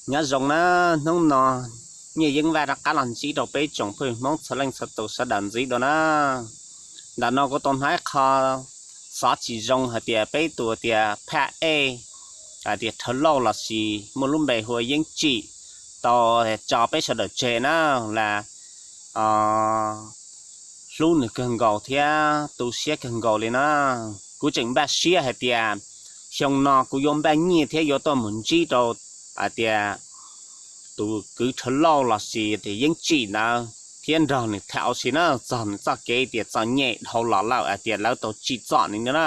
Nyob zoo na, hnub no Nyiaj Yeeb Vaj rov qab los ntsib rau peb tsoom phooj ywg Hmoob txhua leej txhua tus sawv daws ntxiv dua na. Ntawm no kuv tau hnov ib qho xov tsis zoo hais tias peb tus tias phaj ej, hais tias Rhawv Lauj lossis muaj lub npe hu ua Yeeb Tsim tau tso peb sawv daws tseg na, las hlub nws kawg nkaus thiab tu siab kawg nkaus li na. Kuv tseem npaj siab hais tias xyoo no kuv yuav npaj nyiaj thiab yuav tuaj mus ntsib rau hais tias tus kwv Rhawv Lauj lossis tias Yeeb Tsim ntawd thiab nrog nws tham ua si na txog nws txoj kev tias txom nyem dhau los lawm hais tias lawv tau tsim txom nws na.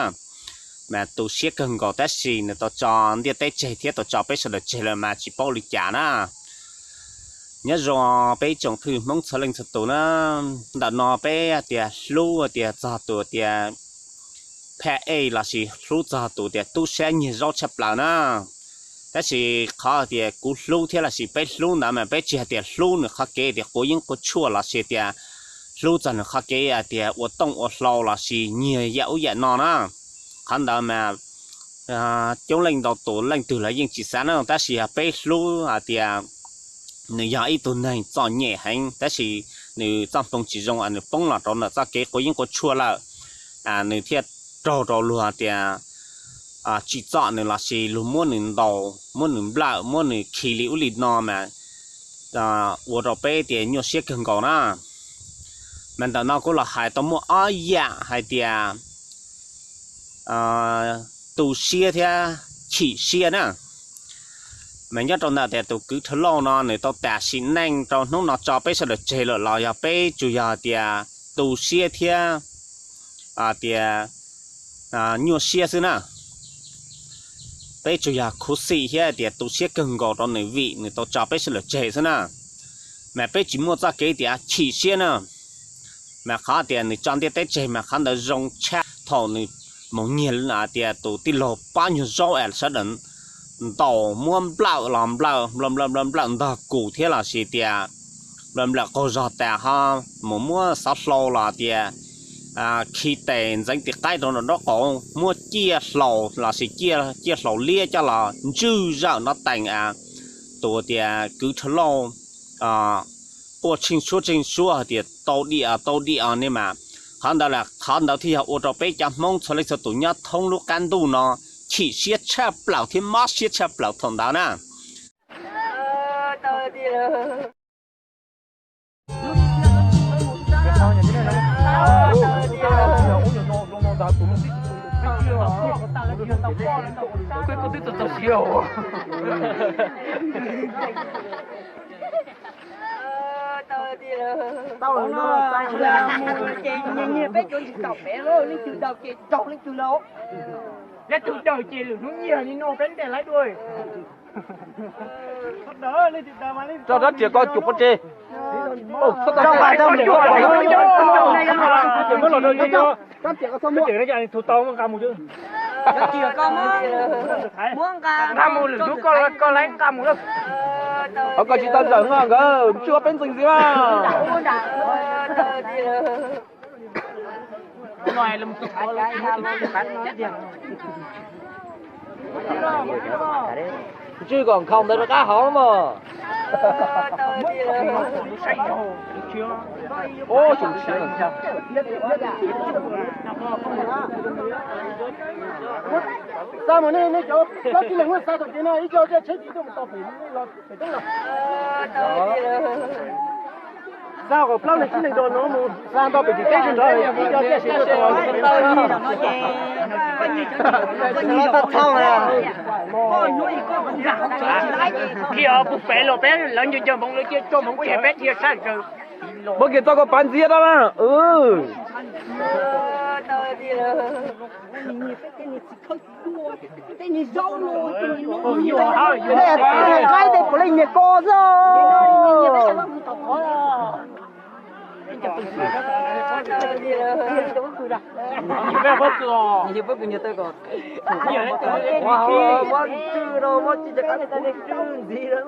Mas tu siab kawg nkaus tab sis nws tau tso ntiaj teb tseg thiab tau tso peb sawv daws tseg lawm mas tsis paub ua li cas na. Nyob zoo peb tsoom phooj ywg Hmoob txhua leej txhua tus na, ntawm no peb tias hlub tias txog tus tias phaj ej lossis hlub txog tus tias tub sab nyiag zaub tshaj plaws na. Tab sis qhov tias kuv hlub thiab lossis peb hlub ntawd mas peb tsis hais tias hlub nws qhov kev tias quav yeeb quav tshuaj lossis tias hlub txog nws qhov kev tias ua tooj ua hlau lossis nyiag yam ub yam no na. Qhov ntawd mas coob leej ntau tus leej twg los yeej tsis xav na, tab sis yog peb hlub hais tias nws yog ib tug neeg txom nyem heev tab sis nws txoj hmoo tsis zoo nws poob los rau ntawm txoj kev quav yeeb quav tshuaj lawm, nws thiaj raug rau luag tias tsim txom nws lossis luag muab nws ntaus, muab nws nplawm, muab nws khi li ub li no mas ua rau peb tias nyuaj siab kawg nkaus na. Mas ntawm no kuv los hais tau muaj ob yam hais tias tu siab thiab chim siab na. Mas nyob rau ntawm tias tus kwv Rhawv Lauj no nws tau tas sim neej rau hnub no tso peb sawv daws tseg lawm los yog peb tsuas yog tias tu siab thiab tias nyuaj siab xwb na. Peb tsuas yog khuv xim thiab tias tu siab kawg nkaus rau nws vim nws tau tso peb sawv daws tseg xwb na. Mas peb tsis muaj txoj kev tias chim siab na. Mas qhov tias nws tso ntiaj teb tseg mas qhov ntawd zoo tshaj thaum nws mus nyiag tias tus tij laug pob nyuag zaub es sawv daws ntaus muab nplawm los nplawm nplawm nplawm nplawm nplawm ntog kus thiab lossis tias nplawm nplawm qaug zog tas ho mus muab xov hlau los tias khi tes ntxeev tis qaib rau nraum nraub qaum muab ciaj hlaus lossis ciaj hlaus liab coj los ntswj zawm no teem tus tias kwv Rhawv Lauj quaj tsheej suab tsheej suab hais tias tau diam tau diam ne mas. Qhov ntawd las qhov ntawd thiaj yog ua rau peb cov Hmoob txhua leej txhua tus nyob thoob lub qab ntuj no chim siab tshaj plaws thiab mob siab tshaj plaws thaum ntawd na. Ces nyiag peb cov ntsis tom pem leej twg daws ces raug leej twg lawm. Leej twg daws ces lwm hnub nyiag li no peb ntes lawv dua. Rau rab riam ko cuam pov tseg. Nqa mus lwm hnub ko ko lawv nqa mus. Ho ko tsis tau zawm no nkawd tsuas peb ntxees ntxiv mas. Ntswj kom nkhaus ntawd rov qab hauv mas. Xa mus nej, nej cov tib leeg muab xa tom kev no ib co tsheb tsis tuaj mus tau pem los pem teb los. Xa kom plaub leeg tsib leeg rau no mus xa nto pem tim teb tsis nrov ib co tiaj sis tuaj tau. Dhia puag pem los peb lawv nco nco hmoov lawv cia tso hmoov tseg peb dhia sab ntsws. Muab kiag txoj ko pav ntxiv rau na. Qaib tej puav leej nyiag ko xwb. Muab tswj rau, muab tswj rau, tswj ntxiv rau.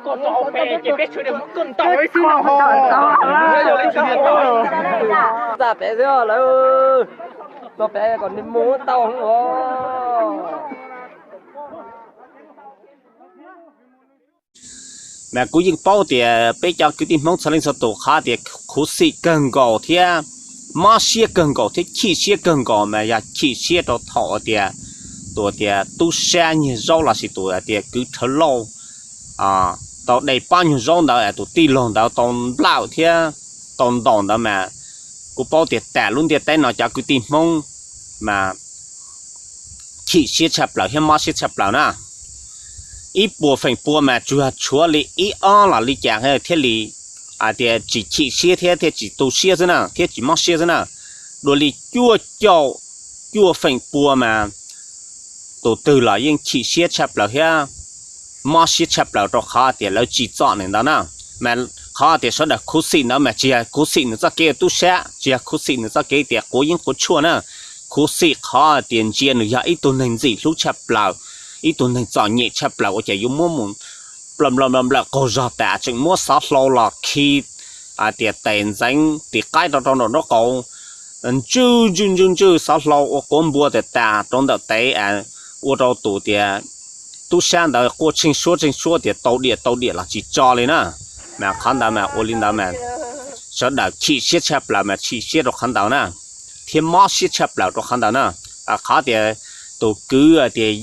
Koj tso pem ces peb sawv daws muab koj ntaus ib xwb. Txaj pem xwb lawm. Mas kuv yeej paub tias peb cov kwv tij Hmoob txhua leej txhua tus qhov tias khuv xim kawg nkaus thiab mob siab kawg nkaus thiab chim siab kawg nkaus mas yog chim siab rau thaum tias tus tias tub sab nyiag zaub lossis tus tias kwv Rhawv Lauj tau de pob nyuag zaub ntawd tus tij laug ntawd tau nplawm thiab tau ntaus ntawd mas kuv paub tias tas lub ntiaj teb no cov kwv tij Hmoob mas chim siab tshaj plaws thiab mob siab tshaj plaws na. Ib puas feem pua mas tsuas tshuav li ib ob los li cas thiaj li tias tsis chim siab thiab thiaj tsis tu siab xwb na thiab tsis mob siab xwb na. Dua li cuaj caum cuaj feem pua mas tus twg los yeej chim siab tshaj plaws thiab mob siab tshaj plaws rau qhov tias lawv tsim txom nws ntawd na. Mas qhov tias sawv daws khuv xim ntawd mas tsis yog khuv xim nws txoj kev ua tub sab, tsis yog khuv xim nws txoj kev tias quav yeeb quav tshuaj na. Khuv xim qhov tias ntsia nws yog ib tug neeg ntxim hlub tshaj plaws, ib tug neeg txom nyem tshaj plaws ua cas yuav muab mus nplawm nplawm nplawm qaug zog tas tseem muab xov hlau los khi tias tes ntxeev tis qaib rau rau nraum nraub qaum, ntswj ntswj ntswj ntswj xov hlau ua quav npua tas tas rau ntawm tes ua rau tus tias tub sab ntawd quaj tsheej suab tsheej suab tias tau diam tau diam los tsis tso li na. Mas qhov ntawd mas ua li ntawd mas sawv daws chim siab tshaj plaws mas chim siab rau qhov ntawd na, thiab mob siab tshaj plaws rau qhov ntawd na. Qhov tias tus kwv tias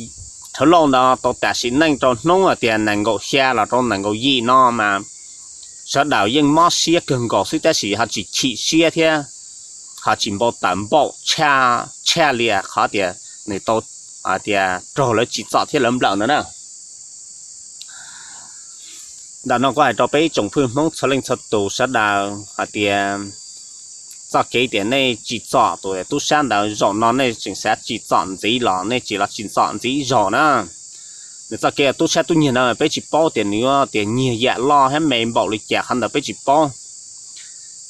Rhawv Lauj ntawd tau tas sim neej rau hnub tias nees nkaum xya los rau nees nkaum yim no mas sawv daws yeej mob siab kawg nkaus xwb tab sis ho tsis chim siab thiab ho tsis npau taws npaum tshaj li qhov tias nws tau tias raug lawv tsim txom thiab lawv nplawm ntawd na. Ntawm no kuv hais rau peb tsoom phooj ywg Hmoob txhua leej txhua tus sawv daws hais tias txoj kev tias nej tsim txom tus tub sab ntawd zaum no nej tseem xav tsim txom ntxiv los nej tsis los tsim txom ntxiv ib zaug na. Nws txoj kev tub sab tub nyiag ntawd peb tsis paub tias nws yuav tias nyiag yam loj thiab me npaum li cas qhov ntawd peb tsis paub.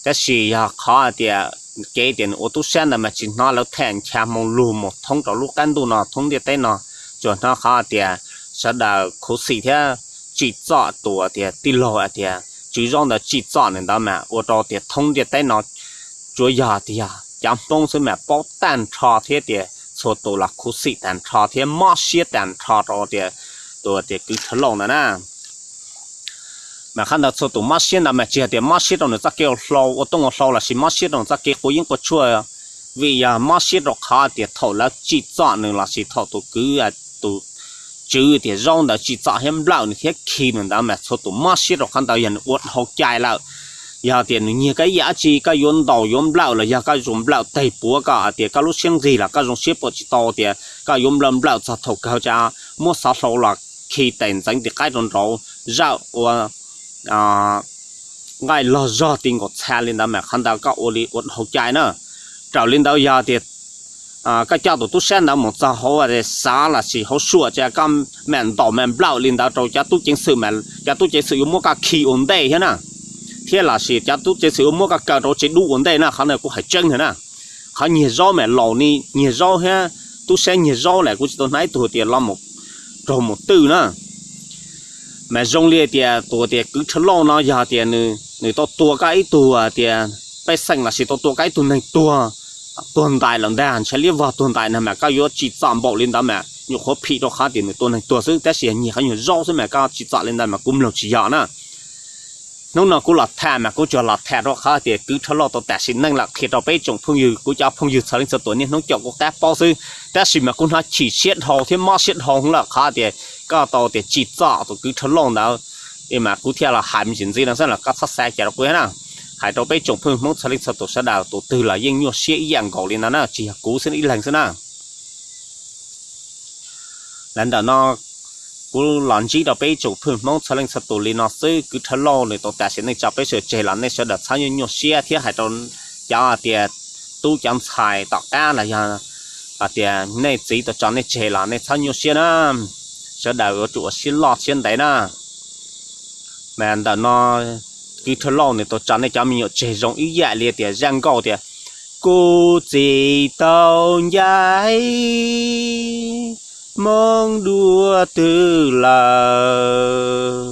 Tab sis yog qhov tias kev tias nws ua tub sab ntawd mas tsis hnov lawv tham ncha hmoo lug mus thoob rau lub qab ntuj no thoob ntiaj teb no, tsuas hnov qhov tias sawv daws khuv xim thiab tsim txom tus tias tij laug tias tswv zaub ntawd tsim txom nws ntawd mas ua rau tias thoob ntiaj teb no tsuas yog tias cov Hmoob xwb mas paub tag nrho thiab tias txhua tus los khuv xim tag nrho thiab mob siab tag nrho rau tias tus tias kwv Rhawv Lauj ntawd na. Mas qhov ntawd txhua tus mob siab ntawd mas tsis hais tias mob siab rau nws txoj kev ua hlau ua tooj ua hlau lossis mob siab rau nws txoj kev quav yeeb quav tshuaj, vim yog mob siab rau qhov tias thaum lawv tsim txom nws lossis thaum tus kwv tus tswv tias zaub ntawd tsim txom thiab nplawm nws thiab khi nws ntawd mas txhua tus mob siab rau qhov ntawd yog nws ua dhau cai lawm. Yog tias nws nyiag koj ib yam dab tsi koj yuav ntaus yuav nplawm los yog koj zoo nplawm teg puav koj tias koj lub siab nqig los koj zoo siab pom tsis tau tias koj yuav nplawm nplawm txog thaum kawg cas muab xov hlau los khi tes ntxeev tis qaib rau nraud zawm ua nqaij log zog ti nkaus txha li ntawd mas qhov ntawd koj ua li ua dhau cai na. Raws li ntawd yog tias koj coj tus tub sab ntawd mus txog hauv xav lossis hauv suam cas koj mam ntaus mam nplawm li ntawd rau cov tub ceev xwm mas cov tub ceev xwm yuav muab koj khi ua ntej thiab na, thiab lossis cov tub ceev xwm yuav muab koj kaw rau tsev dub ua ntej na. Qhov ntawd kuv hais tseeb ntag na. Qhov nyiag zaub mas laus ni nyiag zaub thiab tub sab nyiag zaub lawm kuv tsis tau hnov ib tug tias los raug mus twj na. Mas zoo li tias tus tias kwv Rhawv Lauj no yog tias nws tau tua koj ib tug tias pej xeem lossis tau tua koj ib tug neeg tuag, tuag ntais lawm ntag, ntshai liab vog tuag ntais na mas koj yuav tsim txom npaum li ntawd mas nyuam qhuav phim rau qhov tias nws tua neeg tuag xwb, tab sis yog nyiag qhov nyuag zaub xwb mas koj tsim txom li ntawd mas kuv mloog tsis yog na. Hnub no kuv los tham mas kuv tsuas los tham rau qhov tias kwv Rhawv Lauj tau tas sim neej lawm qhia rau peb tsoom phooj ywg, kuv cov phooj ywg txhua leej txhua tus niaj hnub caum kuv qab paub xwb, tab sis mas kuv hnov chim siab dhau thiab mob siab dhau lawm qhov tias koj tau tias tsim txom tus kwv Rhawv Lauj ntawd, mas kuv thiaj los hais me ntsis ntxiv no xwb los koj txhob xav cas rau kuv thiab na. Hais rau peb tsoom phooj ywg Hmoob txhua leej txhua tus sawv daws tus twg los yeej nyuaj siab ib yam nkaus li ntawd na, tsis yog kuv xwb ib leeg xwb na. Lawv ntawm no kuv los ntsib rau peb tsoom phooj ywg Hmoob txhua leej txhua tus li no xwb, kwv Rhawv Lauj nws tau tas sim neej tso peb sawv daws tseg los nej sawv daws txhob nyuaj nyuaj siab thiab hais rau cov tias tub cov ntxhais tom qab los yog hais tias nej txiv tau tso nej tseg los nej txhob nyuaj siab na. Sawv daws yuav tsum ua siab loj siab ntev na. Mas ntawm no kwv Rhawv Lauj nws tau tso nej cov me nyuam tseg zoo ib yam li tias zaj nkauj tias kuv txiv tau ncaim hmoob dua twg lawm,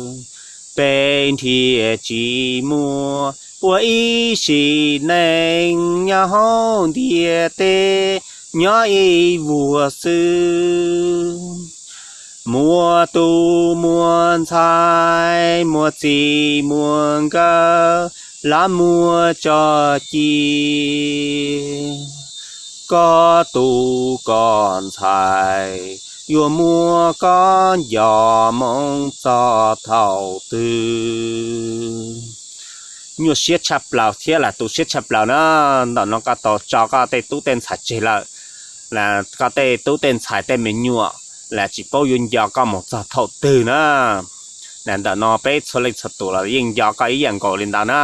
peb nrhiav tsis muaj ua ib sim neej nyob hauv ntiaj teb, Nyob ib vuag xwb, muaj tub muaj ntxhais, muaj txij muaj nkawm, los muaj tso ci. Koj tub koj ntxhais, yuav muab koj nco moo txog thaum twg? Nyuaj siab tshaj plaws thiab lam tu siab tshaj plaws na. Ntawm no koj tau tso koj tej tub tej ntxhais tseg lawm, koj tej tub tej ntxhais tej me nyuam lam tsis paub yuav nco koj mus txog thaum twg na. Ntawm no peb txhua leej txhua tus los yeej nco koj ib yam nkaus li ntawd na.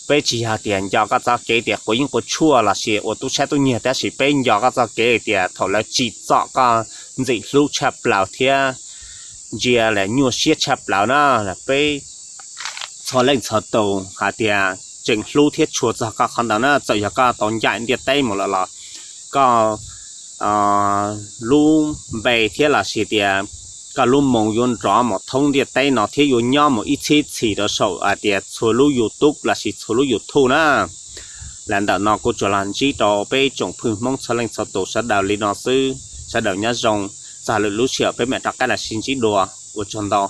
Peb tsis yog tias nco koj txoj kev tias quav yeeb quav tshuaj los sis ua tub sab tub nyiag, tab sis peb nco koj txoj kev tias thaum lawv tsim txom koj ntxim hlub tshaj plaws thiab ntsia lam nyuaj siab tshaj plaws na. Peb txhua leej txhua tus hais tias tseem hlub thiab tshua txog koj qhov ntawd na. Txawm yog koj tau ncaim ntiaj teb mus lawm los koj lub npe thiab los sis tias koj lub moo yuav nrov mus thoob ntiaj teb no thiab yuav nyob mus ib txhiab txhis rau saum hais tias txhua lub YouTube los sis txhua lub YouTube na. Lam ntawm no kuv tsuas los ntsib rau peb tsoom phooj ywg Hmoob txhua leej txhua tus sawv daws li no xwb. Sawv daws nyob zoo, txog lwm lub sij hawm peb mam rov qab los sib ntsib dua. Ua tsaug ntau.